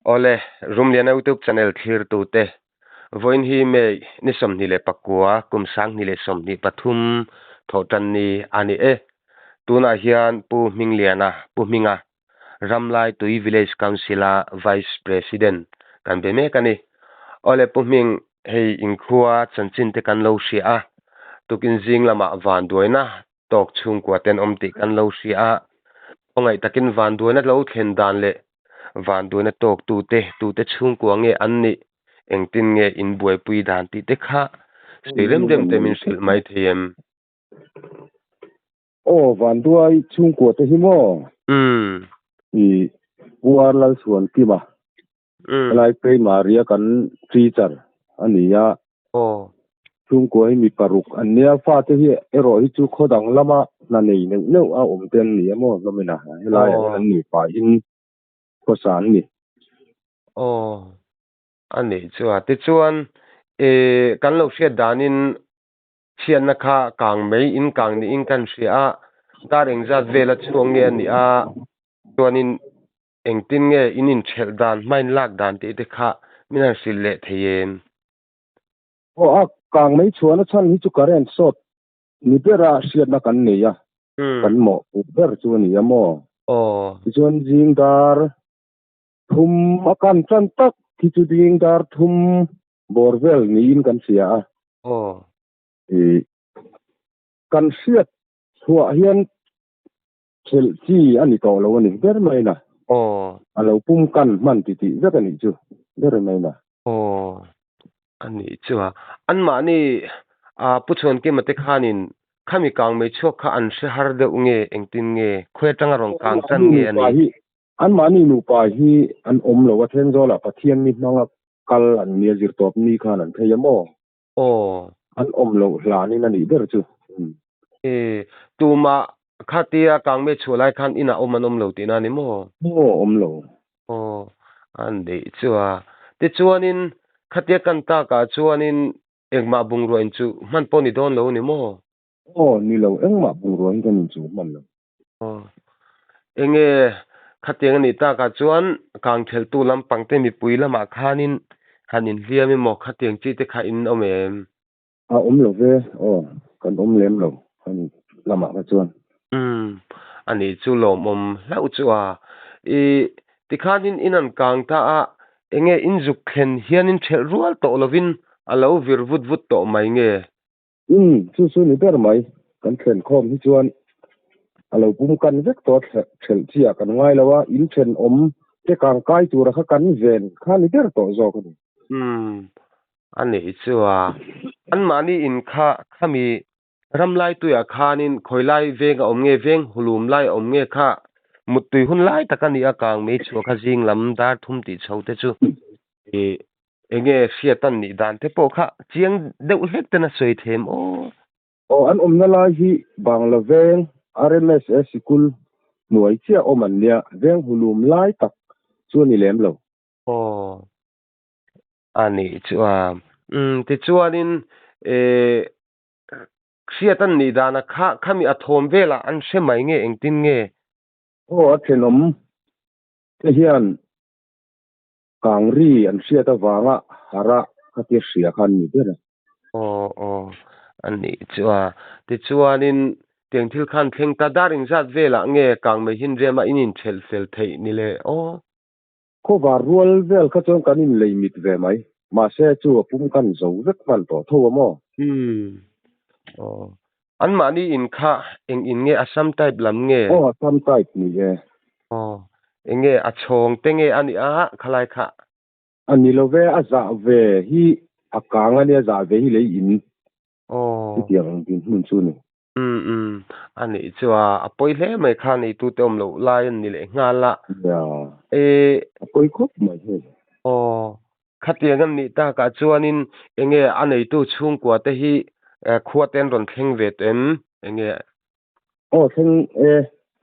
Awle, Rumliana YouTube channel thlirtute, vawiin hi May ni 29 kum 2023 thawhtan ni a ni e. Tunah hian Pu Hmingliana, Pu Hminga, Ramlaitui Village Council-a Vice President kan be mek a ni. Awle, Pu Hming, hei inkhua chanchin te kan lo hria a, tukin zing lamah vanduaina tawk chhungkua ten awm tih kan lo hria a, khawngaih takin vanduaina lo thlen dan leh vanduaina tawk tute, tute chhungkua nge an nih, engtin nge in buaipui dan tih te kha sawi rem rem te min hrilh mai thei em? Aw, vanduai chhungkua te hi maw? Umm. I Pu Ar Lalchhuankima, helai Primary a kan teacher a ni a. Aw. Chhungkua hi mi paruk an nia, fate hi erawh hi chu khaw dang lama hna nei neuh neuh a awm te an ni a maw hlawmin a, helaiah hian an nupa in khawsa an ni. Aw, a nih chu a. Tichuan, kan lo hriat danin chhiatna kha kang mai in kang niin kan hria a, dar engzat vela chhuak nge a nih a, chuanin Engtin nge in inthelh dan, hmain lak dan tih te kha min han hrilh leh thei em? Aw a, kang mai chhuahna chhan hi chu current short ni bera hriatna kan nei a, kan mawhpuh ber chu a ni a maw? Aw. Tichuan zing dar thum a kan tan tak hi chu zing dar thum bawr vel niin kan hria a. Aw. Ih, kan hriat chhuah hian Thelh chi a ni tawh lo a ni ber mai na. Aw. A lo pum kan hman ti tih vek a nih chu ber mai na. Aw. A nih chu a. Anmahni a Pu Chhuankima te khanin khami kang mei chhuak kha an hre har deuh nge engtin nge khawi atanga rawn kang tan nge a nih? Anmahni nupa hi an awm lo a Thenzawlah Pathian ni hmanga kal an nia zirtawp ni khan an phei a maw? Aw. An awm loh hlanin a nih ber chu. E, tumah khatia kangme chhuah lai khan inah awm an awm lo tihna a ni maw? Maw, awm lo. Aw, an deih chu a. Tichuanin khatia kan takah chuanin engmah bungrua inchuh hman pawh ni dawn lo a ni maw? Aw, ni lo, engmah bungrua hi kan inchuh hman lo. Aw, enge khatiang a nih takah chuan kangtheltu lampang te mipui lamah khanin han inhliam emaw khatiang chi te kha in awm em? A awm lo ve, aw, kan awm lem lo han lamah kha chuan. Umm, a nih chu lawmawm hlauh chu a. I tikhanin in an kang ta a, enge in zuk thlen hianin thelh rual tawh lovin a lo vir vut vut tawh mai nge? Umm, chu chu ni ber mai. Kan thlen khawm hi chuan a lo pum kan vek tawh a, thelh chi ah kan ngai lo a, in thenawm te kang kai tura kha kan ven kha ni ber tawh zawk a ni. Umm, a nih chu a. Anmahni in kha khami ramlai tuiah khanin khawilai veng a awm nge, veng hulum lai a awm nge kha muttui hun lai tak a ni a, kang mei chhuah kha zing lam dar thum tih chho te chu. Ih, Enge hriat an nih dan te pawh kha chiang deuh hlek ten a sawi them aw. Aw an awmna lai hi Bangla veng RMSA sikul hnuai chiah awm an nia, veng hulum lai tak chu a ni lem lo. Aw a nih chu a. Umm tichuanin eh hriat an nih dana kha khami a thawm velah an hre mai nge engtin nge? Aw a thenawm te hian Kangri an hriat avanga hara khatia hria kha an ni ber a. Aw aw a nih chu a. Tichuanin tiang thil khan thleng ta dar engzat velah nge kangmei hin rema in inthelh fel theih ni le aw. Khawvar rual vel kha chuan kan inlei mit ve mai. Mahse chu a pum kan zo vek hman tawh tho a maw? Umm aw. Anmahni in kha eng in nge Assam type lam nge? Aw Assam type ni e. Aw eng nge a chhawng te nge a nih a khalai kha? A ni lo ve a zah ve hi a kang a nia zah ve hi lei in. Aw. Chutiang ang dinhmun chu ni. Umm umm a nih chu a a pawi hle mai kha neitu te awm loh lai an ni leh nghal a. Nia. E. A pawi khawp mai hei. Aw Khatiang an nih takah chuanin enge a neitu chhungkua te hi khua te an rawn thleng ve tawh em? Enge? Aw thleng e,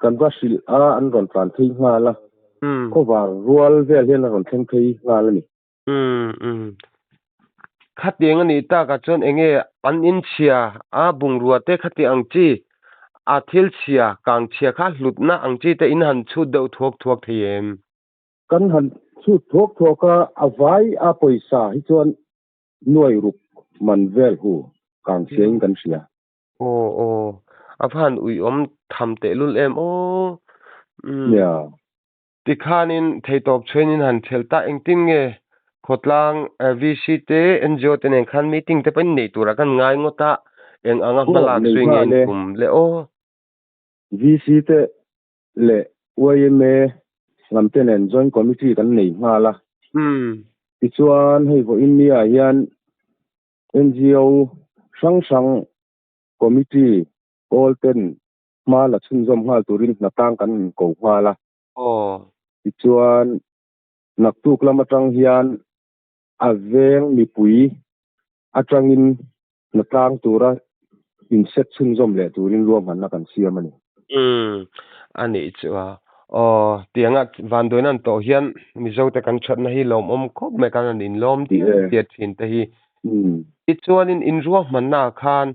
kan va hrilh a an rawn tlan phei nghal a, khawvar rual vel hian a rawn thleng phei nghal a ni. Umm umm. Khatiang a nih takah chuan enge an inchhia a bungrua te khati ang chi a thil chhia kang chhia kha hlutna ang chi te in han chhut deuh thuak thuak thei em? Kan han Chhut thuak thuak a, a vai a pawisa hi chuan nuai ruk man vel hu kang siain kan hria. Aw aw, a va han uiawm tham tehlul em aw. Umm. Nia. Tikhanin theitawp chhuainin han thelh ta, engtin nge khawtlang VC te, NGO te nen khan meeting te pawhin nei turah kan ngai ngawt a, eng anga Aw, hmalak nei zui nge nghal e. inkum le aw. VC te leh yma lam te nen joint committee kan nei nghal a. Tichuan hei vawiin nia hian NGO hrang hrang committee pawl ten hma la chhunzawm nghal turin hnatang kan inko nghal a. Tichuan naktuk lam atang hian a veng mipui atangin hnatlang tura inset chhunzawm leh turin ruahmanna kan siam a ni. Umm, a nih chu a. Aw, tianga vanduaina an tawh hian Mizote kan thatna hi lawmawm khawp mai kan han inlawm diat diat thin te hi. Tichuanin in ruahmannaah khan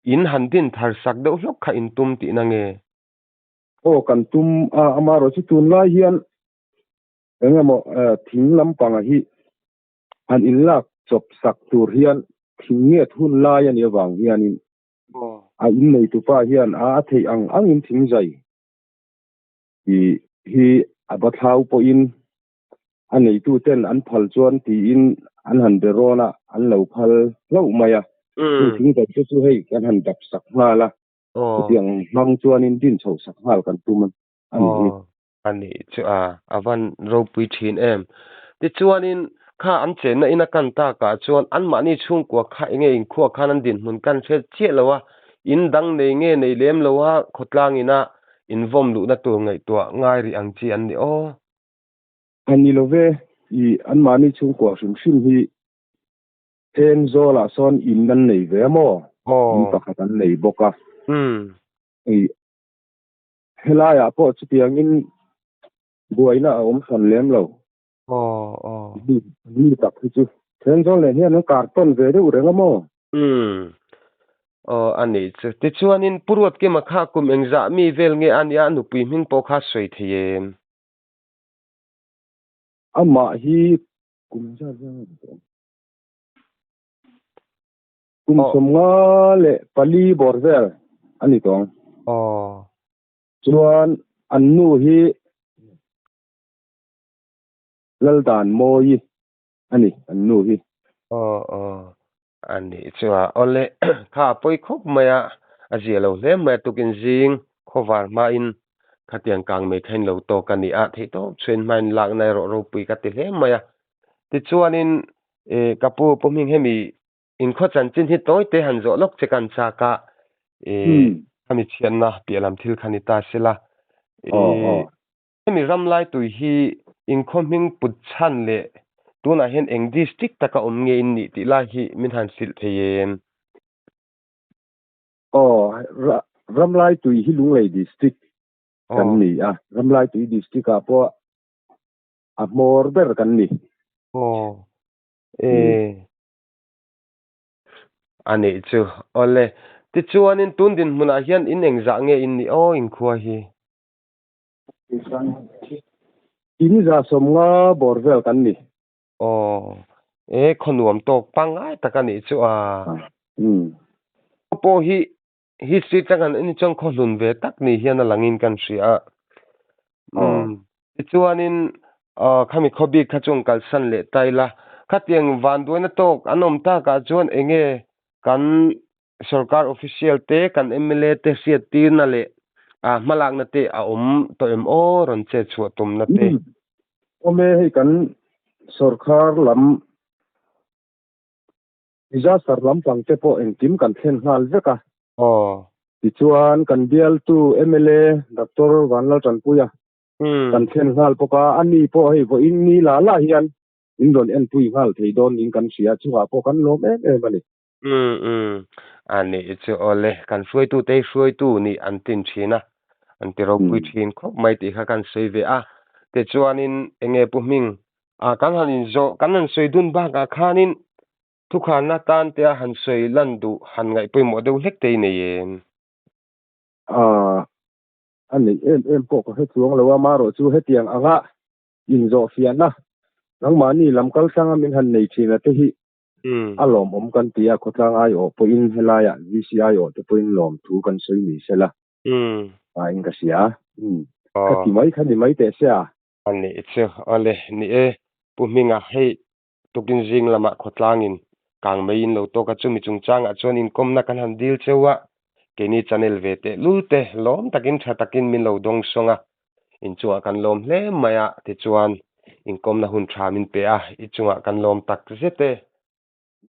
in han din thar sak deuh hlawk kha in tum tihna nge? Aw, kan tum a, amaherawhchu tunlai hian eng emaw thing lampanga hi han inlak chawp sak tur hian thing nget hun lai a nih avang hianin a inneitupa hian a a theih ang angin thing zai tih hi a va thlau pawhin a neituten an phal chuan tiin an han be rawn a, an lo phal hlauh mai a. Chu thing zai te chu hei kan han dap sak nghal a, chutiang hmang chuanin din chhoh sak nghal kan tum a nih hi. A nih chu a, a van ropui thin em. Tichuanin kha an chenna in a kan takah chuan anmahni chhungkua kha enge inkhua khan an dinhmun kan hre chiah lo a, in dang nei nge nei lem lo a, khawtlang ina invawm luhna tur ngaihtuah ngai rih ang chi an ni aw. A ni lo ve, i anmahni chhungkua hrim hrim hi Thenzawl-ah sawn in an nei ve a maw? In pakhat an nei bawk a. I Helaiah pawh chutiangin buaina a awm hran lem lo. Aw aw. Mi tak hi chu Thenzawl nen hian an kar tawn ve deuh reng a maw? Umm. Aw a nih chu. Tichuanin Pu Ruatkima kha kum engzah mi vel nge a nia a nupui hming pawh kha sawi thei em? Amah hi kum engzat vel nge ni tawh ang? Kum 54 bawr vel a ni tawh ang. Chuan an nu hi Laldan Mawi a ni an nu hi. Aw aw a nih chu a. Awle kha a pawi khawp mai a, a zia lo hle mai a tukin zing khawvar hmain khatiang kang mai kha in lo tawk a ni a, theihtawp chhuin hmain lakna erawh ropui ka ti hle mai a. Tichuanin ka pu pu hming hemi Inkhaw chanchin hi tawi te han zawh lawk che kan chak a, khami chhiatna piah lam thil kha ni ta se la. Hemi ramlai tui hi inkhaw hming put chhan leh tunah hian eng district taka awm nge in nih tih lai hi min han hrilh thei em? Aw, ramlai tui hi Lunglei district kan ni a, ramlai tui district ah pawh a hmawr ber kan ni. Aw, e. A nih chu. Awle. Tichuanin tun dinhmunah hian in engzah nge in nih aw inkhua hi? In 150 bawr vel kan ni. Aw. E khaw nuam tawk pangngai tak a nih chu a. Khaw pawh hi history atang han en chuan khaw hlun ve tak ni hian a langin kan hria a. Umm. Tichuanin khami khaw bik kha chu an kalsan leh ta ila. Khatiang vanduaina tawk an awm takah chuan enge kan sorkar official te kan mla te hriattirna leh hmalakna te a awm tawh em aw rawn chet chhuah tumna te. Awm e, hei kan sorkar lam Disaster lampang te pawh engkim kan thlen nghal vek a. Tichuan kan bialtu mla Doctor Vanlaltanpuia kan thlen nghal bawk a, ani pawh hei vawiin ni la la hian min rawn enpui nghal thei dawn niin kan hria, chungah pawh kan lawm em em a ni. Umm umm a nih chu awle kan hruaitute hi hruaitu nih an tin thin a, an ti ropui thin khawp mai tih kha kan sawi ve a, tichuanin enge Pu Hming A kan han inzawh, kan han sawi dun bakah khanin thukhanna tan te a han sawi lan duh han ngaih pawimawh deuh hlek te i nei em? A, a neih em em pawh ka hre chuang lo a, marawh chu hetiang anga inzawh fiahna Nangmahni lam kaltlanga min han nei thin a te hi a lawmawm kan ti a, khawtlang aiawh pawhin helaiah VC aiawh te pawhin lawmthu kan sawi ni sela in ka hria. Ka ti mai kha ni mai teh se a. A nih chu awle ni e, Pu Hminga hei tukin zing lamah khawtlangin kang mai in lo tawk a, chumi chungchangah chuan inkawmna kan han dil cheu a, keini channel ve teh lul te lawm takin tha takin min lo dawng sawng a, inchungah kan lawm hle mai a, tichuan inkawmna hun tha min pe a, i chungah kan lawm tak zet e.